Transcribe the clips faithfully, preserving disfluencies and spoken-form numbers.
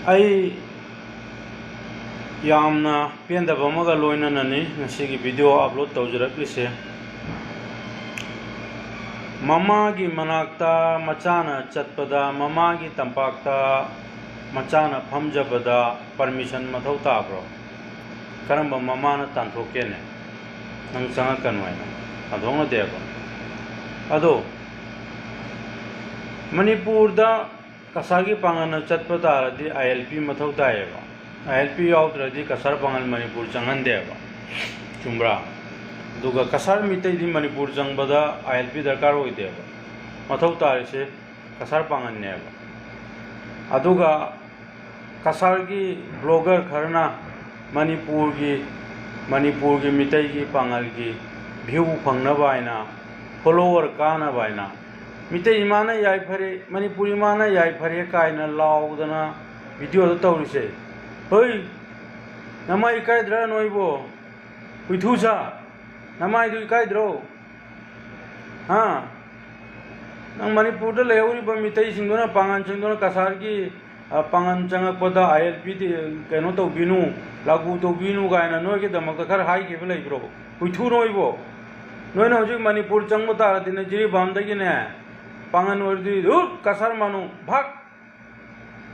ꯑꯩ ꯌꯥꯝꯅ ꯄꯦꯟꯗꯕ ꯑꯃꯒ ꯂꯣꯏꯅꯅꯅꯤ ꯉꯁꯤꯒꯤ video upload ꯇꯧꯖꯔꯛꯂꯤꯁꯦ꯫ ꯃꯃꯥꯒꯤ ꯃꯅꯥꯛꯇ ꯃꯆꯥꯅ ꯆꯠꯄꯗ, ꯃꯃꯥꯒꯤ ꯇꯝꯄꯥꯛꯇ ꯃꯆꯥꯅ ꯐꯝꯖꯕꯗ permission ꯃꯊꯧ ꯇꯥꯕ꯭ꯔꯣ? ꯀꯔꯝꯕ ꯃꯃꯥꯅ ꯇꯥꯟꯊꯣꯛꯀꯦꯅꯦ? ꯅꯪ ꯆꯪꯉꯛꯀꯅꯨ ꯍꯥꯏꯅ ꯇꯥꯟꯊꯣꯛꯅꯗꯦꯕ꯫ ꯑꯗꯣ ꯃꯅꯤꯄꯨꯔꯗ ꯀꯁꯥꯔꯒꯤ ꯄꯥꯡꯒꯜꯅ ꯆꯠꯄ ꯇꯥꯔꯗꯤ I L P ꯃꯊꯧ ꯇꯥꯏꯌꯦꯕ꯫ I L P ꯌꯥꯎꯗ꯭ꯔꯗꯤ ꯀꯁꯥꯔ ꯄꯥꯡꯒꯜ ꯃꯅꯤꯄꯨꯔ ꯆꯪꯍꯟꯗꯦꯕ꯫ ꯆꯨꯝꯕ꯭ꯔꯥ? ꯑꯗꯨꯒ ꯀꯁꯥꯔ ꯃꯤꯇꯩꯗꯤ ꯃꯅꯤꯄꯨꯔ ꯆꯪꯕꯗ I L P ꯗꯔꯀꯥꯔ ꯑꯣꯏꯗꯦꯕ꯫ ꯃꯊꯧ ꯇꯥꯔꯤꯁꯦ ꯀꯁꯥꯔ ꯄꯥꯡꯒꯜꯅꯦꯕ꯫ ꯑꯗꯨꯒ ꯀꯁꯥꯔꯒꯤ blogger ꯈꯔꯅ ꯃꯅꯤꯄꯨꯔꯒꯤ, ꯃꯅꯤꯄꯨꯔꯒꯤ ꯃꯤꯇꯩꯒꯤ ꯄꯥꯡꯒꯜꯒꯤ view ꯐꯪꯅꯕ ꯍꯥꯏꯅ, follower ꯀꯥꯅꯕ ꯍꯥꯏꯅ, "ꯃꯤꯇꯩ ꯏꯃꯥꯅ ꯌꯥꯏꯐꯔꯦ, ꯃꯅꯤꯄꯨꯔ ꯏꯃꯥꯅ ꯌꯥꯏꯐꯔꯦ" ꯀꯥꯏꯅ ꯂꯥꯎꯗꯅ videoꯗ ꯇꯧꯔꯤꯁꯦ꯫ ꯍꯣꯏ, ꯅꯃꯥꯏ ꯏꯀꯥꯏꯗ꯭ꯔꯥ ꯅꯣꯏꯕꯣ? ꯍꯨꯏꯊꯨ ꯁꯥ, ꯅꯃꯥꯏꯗꯨ ꯏꯀꯥꯏꯗ꯭ꯔꯣ? ꯍꯥ? ꯅꯪ ꯃꯅꯤꯄꯨꯔꯗ ꯂꯩꯍꯧꯔꯤꯕ ꯃꯤꯇꯩꯁꯤꯡꯗꯨꯅ, ꯄꯥꯡꯒꯜꯁꯤꯡꯗꯨꯅ ꯀꯁꯥꯔꯒꯤ, ꯑ, ꯄꯥꯡꯒꯜ ꯆꯪꯉꯛꯄꯗ I L P ꯗꯤ ꯀꯩꯅꯣ ꯇꯧꯕꯤꯅꯨ, ꯂꯥꯒꯨ ꯇꯧꯕꯤꯅꯨ ꯀꯥꯏꯅ ꯅꯣꯏꯒꯤꯗꯃꯛꯇ ꯈꯔ ꯍꯥꯏꯈꯤꯕ ꯂꯩꯕ꯭ꯔꯣ? ꯍꯨꯏꯊꯨ ꯅꯣꯏꯕꯣ! ꯅꯣꯏꯅ ꯍꯧꯖꯤꯛ ꯃꯅꯤꯄꯨꯔ ꯆꯪꯕ ꯇꯥꯔꯗꯤꯅꯦ, ꯖꯤꯔꯤꯕꯥꯝꯗꯒꯤꯅꯦ, ꯄꯥꯡꯒꯜ ꯑꯣꯏꯔꯗꯤ ꯙꯨꯠ ꯀꯁꯥꯔ ꯃꯥꯅꯨ ꯚꯥꯛ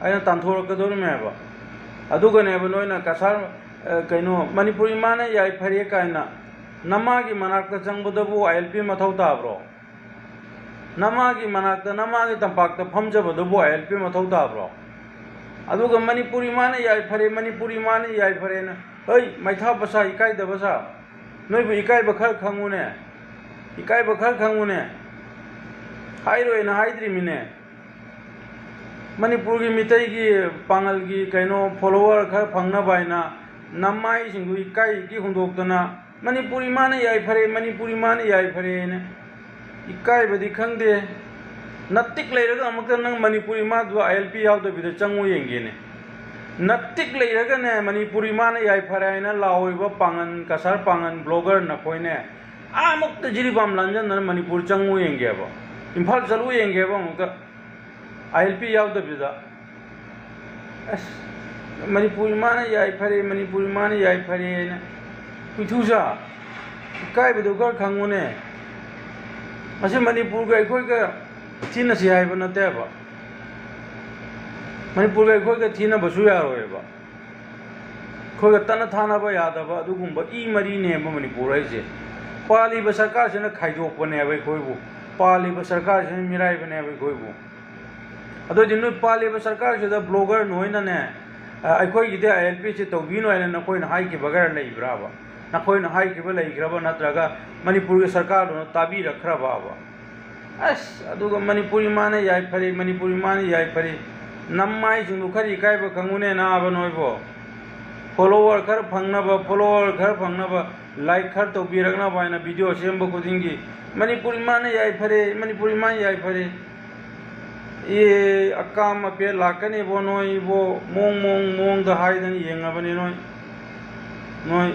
ꯑꯩꯅ ꯇꯥꯟꯊꯣꯔꯛꯀꯗꯧꯔꯤꯃꯦꯕ꯫ ꯑꯗꯨꯒꯅꯦꯕ ꯅꯣꯏꯅ ꯀꯁꯥꯔ, ꯑ, ꯀꯩꯅꯣ, "ꯃꯅꯤꯄꯨꯔ ꯏꯃꯥꯅ ꯌꯥꯏꯐꯔꯦ" ꯀꯥꯏꯅ, ꯅꯃꯥꯒꯤ ꯃꯅꯥꯛꯇ ꯆꯪꯕꯗꯕꯨ I L P ꯃꯊꯧ ꯇꯥꯕ꯭ꯔꯣ? ꯅꯃꯥꯒꯤ ꯃꯅꯥꯛꯇ, ꯅꯃꯥꯒꯤ ꯇꯝꯄꯥꯛꯇ ꯐꯝꯖꯕꯗꯨꯕꯨ I L P ꯃꯊꯧ ꯇꯥꯕ꯭ꯔꯣ? ꯑꯗꯨꯒ "ꯃꯅꯤꯄꯨꯔ ꯏꯃꯥꯅ ꯌꯥꯏꯐꯔꯦ, ꯃꯅꯤꯄꯨꯔ ꯏꯃꯥꯅ ꯌꯥꯏꯐꯔꯦꯅ", ꯍꯩ, ꯃꯩꯊꯥ ꯄꯁꯥ, ꯏꯀꯥꯏꯗꯕ ꯁꯥ꯫ ꯅꯣꯏꯕꯨ ꯏꯀꯥꯏꯕ ꯈꯔ ꯈꯪꯉꯨꯅꯦ꯫ ꯏꯀꯥꯏꯕ ꯈꯔ ꯈꯪꯉꯨꯅꯦ꯫ ꯍꯥꯏꯔꯣꯏꯅ ꯍꯥꯏꯗ꯭ꯔꯤꯃꯤꯅꯦ꯫ ꯃꯅꯤꯄꯨꯔꯒꯤ ꯃꯤꯇꯩꯒꯤ ꯄꯥꯡꯒꯜꯒꯤ ꯀꯩꯅꯣ follower ꯈꯔ ꯐꯪꯅꯕ ꯍꯥꯏꯅ ꯅꯃꯥꯏꯁꯤꯡꯗꯨ ꯏꯀꯥꯏꯒꯤ ꯍꯨꯟꯗꯣꯛꯇꯅ "ꯃꯅꯤꯄꯨꯔ ꯏꯃꯥꯅ ꯌꯥꯏꯐꯔꯦ, ꯃꯅꯤꯄꯨꯔ ꯏꯃꯥꯅ ꯌꯥꯏꯐꯔꯦꯅ" ꯏꯀꯥꯏꯕꯗꯤ ꯈꯪꯗꯦ꯫ ꯅꯇꯤꯛ ꯂꯩꯔꯒ ꯑꯃꯨꯛꯇ ꯅꯪ ꯃꯅꯤꯄꯨꯔ ꯏꯃꯥꯗꯨ I L P ꯌꯥꯎꯗꯕꯤꯗ ꯆꯪꯉꯨ ꯌꯦꯡꯒꯦꯅꯦ꯫ ꯅꯇꯤꯛ ꯂꯩꯔꯒꯅꯦ, "ꯃꯅꯤꯄꯨꯔ ꯏꯃꯥꯅ ꯌꯥꯏꯐꯔꯦ" ꯍꯥꯏꯅ ꯂꯥꯎꯔꯤꯕ ꯄꯥꯡꯒꯜ, ꯀꯁꯥꯔ ꯄꯥꯡꯒꯜ blogger ꯅꯈꯣꯏꯅꯦ, ꯑꯥꯃꯨꯛꯇ ꯖꯤꯔꯤꯕꯥꯝ ꯂꯥꯟꯖꯟꯗꯅ ꯃꯅꯤꯄꯨꯔ ꯆꯪꯉꯨ ꯌꯦꯡꯒꯦꯕ, ꯏꯝꯐꯥꯜ ꯆꯠꯂꯨ ꯌꯦꯡꯒꯦꯕ ꯑꯃꯨꯛꯇ꯫ I L P ꯌꯥꯎꯗꯕꯤꯗ꯫ ꯑꯁ, ꯃꯅꯤꯄꯨꯔ ꯏꯃꯥꯅ ꯌꯥꯏꯐꯔꯦ, ꯃꯅꯤꯄꯨꯔ ꯏꯃꯥꯅ ꯌꯥꯏꯐꯔꯦ ꯍꯥꯏꯅ ꯍꯨꯏꯊꯨꯖꯥ, ꯏꯀꯥꯏꯕꯗꯨ ꯈꯔ ꯈꯪꯉꯨꯅꯦ꯫ ꯃꯁꯤ ꯃꯅꯤꯄꯨꯔꯒ ꯑꯩꯈꯣꯏꯒ ꯊꯤꯅꯁꯤ ꯍꯥꯏꯕ ꯅꯠꯇꯦꯕ꯫ ꯃꯅꯤꯄꯨꯔꯒ ꯑꯩꯈꯣꯏꯒ ꯊꯤꯅꯕꯁꯨ ꯌꯥꯔꯣꯏꯕ꯫ ꯑꯩꯈꯣꯏꯒ ꯇꯠꯅ ꯊꯥꯅꯕ ꯌꯥꯗꯕ ꯑꯗꯨꯒꯨꯝꯕ ꯏ ꯃꯔꯤꯅꯦꯕ ꯃꯅꯤꯄꯨꯔ ꯍꯥꯏꯁꯦ꯫ ꯄꯥꯜꯂꯤꯕ ꯁꯔꯀꯥꯔꯁꯤꯅ ꯈꯥꯏꯗꯣꯛꯄꯅꯦꯕ ꯑꯩꯈꯣꯏꯕꯨ, ꯄꯥꯜꯂꯤꯕ ꯁꯔꯀꯥꯔꯁꯤꯅ ꯃꯤꯔꯥꯏꯕꯅꯦꯕ ꯑꯩꯈꯣꯏꯕꯨ꯫ ꯑꯗꯨꯗꯤ ꯅꯣꯏ ꯄꯥꯜꯂꯤꯕ ꯁꯔꯀꯥꯔꯁꯤꯗ ꯕ꯭ꯂꯣꯒꯔ ꯅꯣꯏꯅꯅꯦ, ꯑ, ꯑꯩꯈꯣꯏꯒꯤꯗꯤ ꯑꯥꯏ ꯑꯦꯜ ꯄꯤ ꯑꯦꯁꯁꯦ ꯇꯧꯕꯤꯅꯨ ꯍꯥꯏꯅ ꯅꯈꯣꯏꯅ ꯍꯥꯏꯈꯤꯕꯒ ꯂꯩꯕ꯭ꯔꯥꯕ? ꯅꯈꯣꯏꯅ ꯍꯥꯏꯈꯤꯕ ꯂꯩꯈ꯭ꯔꯕ, ꯅꯠꯇ꯭ꯔꯒ ꯃꯅꯤꯄꯨꯔꯒꯤ ꯁꯔꯀꯥꯔꯗꯨꯅ ꯇꯥꯕꯤꯔꯛꯈ꯭ꯔꯕꯕ? ꯑꯁ, ꯑꯗꯨꯒ ꯃꯅꯤꯄꯨꯔ ꯏꯃꯥꯅ ꯌꯥꯏꯐꯔꯦ, ꯃꯅꯤꯄꯨꯔ ꯏꯃꯥꯅ ꯌꯥꯏꯐꯔꯦ꯫ ꯅꯃꯥꯏꯁꯤꯡꯗꯨ ꯈꯔ ꯏꯀꯥꯏꯕ ꯈꯪꯉꯨꯅꯦ, ꯅꯥꯕ ꯅꯣꯏꯕꯣ꯫ ꯐꯣꯂꯣꯋꯔ ꯈꯔ ꯐꯪꯅꯕ, ꯐꯣꯂꯣꯋꯔ ꯈꯔ ꯐꯪꯅꯕ, ꯂꯥꯏꯛ ꯈꯔ ꯇꯧꯕꯤꯔꯛꯅꯕ ꯍꯥꯏꯅ ꯚꯤꯗꯤꯑꯣ ꯁꯦꯝꯕ ꯈꯨꯗꯤꯡꯒꯤ, "ꯃꯅꯤꯄꯨꯔ ꯏꯃꯥꯅ ꯌꯥꯏꯐꯔꯦ, ꯃꯅꯤꯄꯨꯔ ꯏꯃꯥꯅ ꯌꯥꯏꯐꯔꯦ"꯫ ꯑꯦ, ꯑꯀꯥꯝ ꯑꯄꯦꯠ ꯂꯥꯛꯀꯅꯤꯕꯣ ꯅꯣꯏ ꯏꯕꯣ, ꯃꯑꯣꯡ, ꯃꯑꯣꯡ, ꯃꯑꯣꯡꯗ ꯍꯥꯏꯗꯅ ꯌꯦꯡꯉꯕꯅꯤ ꯅꯣꯏ꯫ ꯅꯣꯏ